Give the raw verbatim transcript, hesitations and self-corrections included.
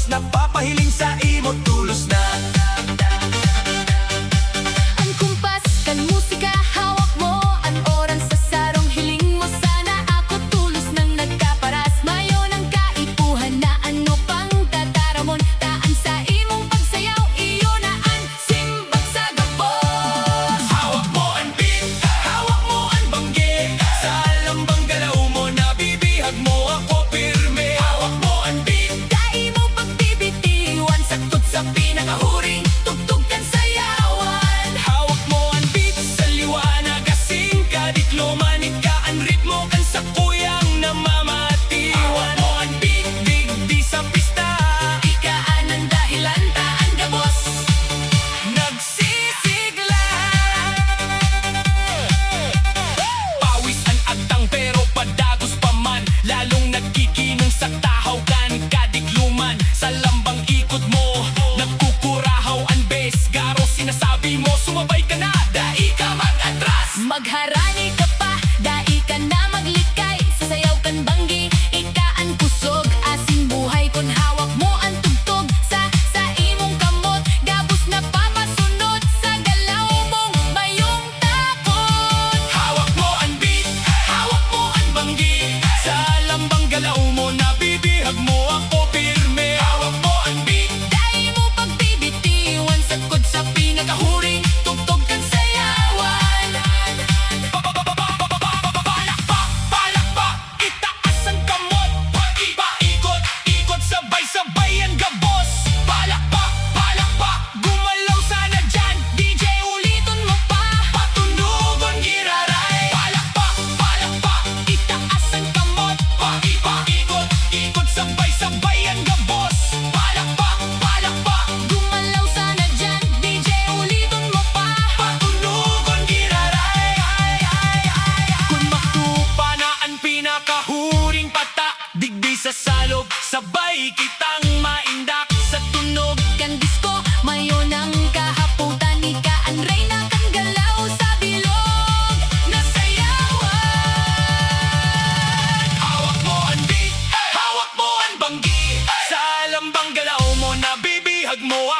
Napapahiling sa imo tolos na. An kumpas kan musika, hawak mo an oras sa sarong hiling mo. Sana ako tolos nang nagkaparas. Mayo nang kaipuhan na ano pang tataramon. Taan sa imong pagsayaw, iyo na an simbag sa gabos. Hawak mo an beat, hawak mo an banggi. Sa lambang galaw mo, nabibihag mo ako pirmi. Hawak mo an beat, dai mo pagbibitiwan. Sakot sa pinakahuring tugtog kan sayawan. Hawak mo an beat sa liwanag, asin kadikloman. Ika an ritmo kan sakuyang namamatiwan. Hawak mo an beat, digdi sa pista. Ika an dahilan ta an gabos nagsisigla. Pawis an agtang pero padagos pa man. Lalong nagkikinong sa tahaw kan kadikloman. Sa lambang ikot mo, nagkukurahaw an bass. Garo sinasabi mo, sumabay ka na, dai ka mag-atras. Magharani ka pa, dai ka na maglikay. Sa sayaw kan banggi, ika an kusog asin buhay. Kun hawak mo an tugtog sa, sa imong kamot, gabos napapasunod sa galaw mong mayong takot. Hawak mo an beat, hawak mo an banggi. Sa lambang galaw mo, nabibihag mo ako pirmi. Hawak mo an beat, dai mo pagbibitiwan. Sakot sa pinakahuring tugtog kan sayawan. Palakpak, palakpak, itaas an kamot. Paiba, ikot, ikot, sabay-sabay an gabos. Palakpak, palakpak, gumalaw sana diyan. D J, uliton mo pa. Patunugon giraray. Palakpak, palakpak, itaas an kamot. Paiba, ikot, ikot, sabay-sabay an gabos. Palakpak, palakpak, gumalaw sana diyan. D J, uliton mo pa. Patunugon giraray. Kun magtupa na an pinakahuring patak, digdi sa salog, sabay kitang maindak. Sa tunog kan disko, mayo nang kahapotan. Ika an reyna kan galaw sa bilog na sayawan. Hawak mo an beat, hawak mo an banggi. Sa lambang galaw mo, nabibihag mo